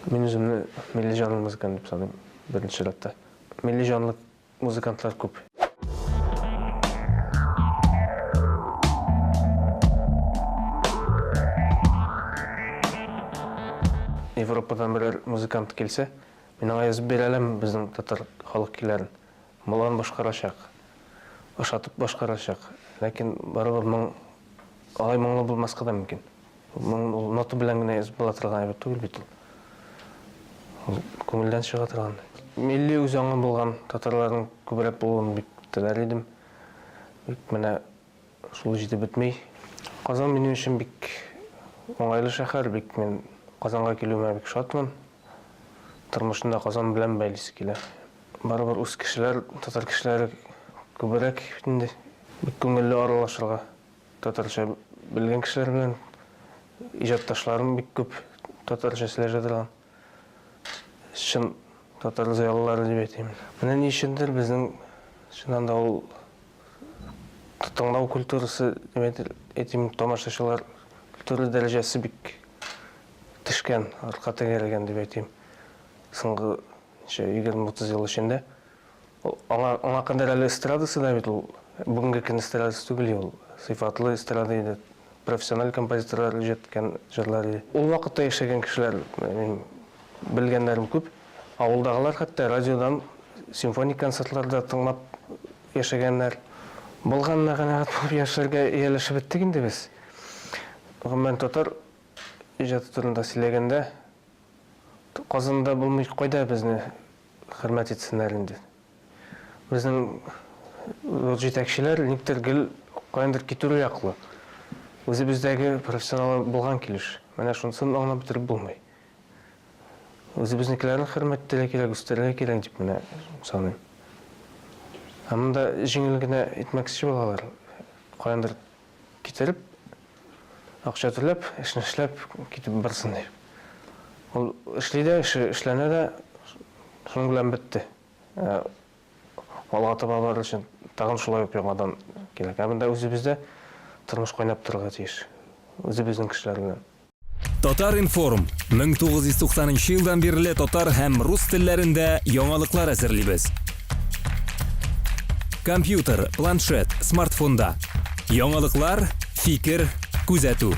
Мин үземне милли җанлы музыкант дип саныйм, беренче чиратта. Милли җанлы музыкантлар күп. Европадан берәр музыкант килсә, мин аңа язып бирә алам безнең татар халык көйләрен. Молан башкарачак. Ошатып башкарачак. Ләкин барыбер моң алай моңлы булмаска да мөмкин. Моң ул нота белән генә язып була торган әйбер түгел бит ул. Ул күңелдән чыга торган. Милли үзаңы булган татарларның күбрәк булуын бик теләр идем. Бик менә шул җитеп бетми. Казан минем өчен бик уңайлы шәһәр, бик мин Казанга килүемә бик шатмын. Тормышны да Казан белән бәйлисе килә. Барыбер үз кешеләр, татар кешеләре күбрәк бит инде. Бик күңелле аралашырга. Татарча белгән кешеләр белән иҗатташларым бик күп татарча сөйләшә торган. Чын татар зыялылары дип әйтим. Менә ни өчендер безнең чыннан да ул тыңлау культурасы дип әйтим, тамашачылар культура дәрәҗәсе бик төшкән, артка тәгәрәгән дип әйтим. Соңгы ничә 20-30 ел эчендә. Аңа, аңа кадәр әле эстрадасы да бит ул бүгенге көн эстрадасы түгел ул. Сыйфатлы эстрада иде. Профессиональ композиторлар иҗат иткән җырлар иде. Ул вакытта яшәгән кешеләр, мин белгәннәрем күп. Авылдагылар хәтта радиодан симфоник концертлар да тыңлап яшәгәннәр. Булганына канәгать булып яшәргә ияләшеп беттек инде без. Гомумән, татар иҗаты турында сөйләгәндә, Казанда булмый, кайда безне хөрмәт итсеннәр инде. Безнең зур җитәкчеләр никтер гел каяндыр китү яклы. Үзебездәге профессионал булган килеш. Менә шунысын аңлап бетереп булмый. Үзебезнекеләрне хөрмәт итәргә кирәк, үстерергә кирәк дип менә саныйм. Ә монда җиңел генә итмәкче булалар. Каяндыр китереп, акча түләп, эшне эшләп китеп барсын дип. Ул эшли дә, эше эшләнә дә, шуның белән бетте. Ә алга таба барыр өчен тагын шулай ук яңадан кирәк. Ә монда үзебездә тормыш кайнап торырга тиеш. Үзебезнең кешеләр белән. Татар-информ, 1990 нчы елдан бирле татар һәм рус телләрендә яңалыклар әзерлибез. Компьютер, планшет, смартфонда. Яңалыклар, фикер, күзәтү.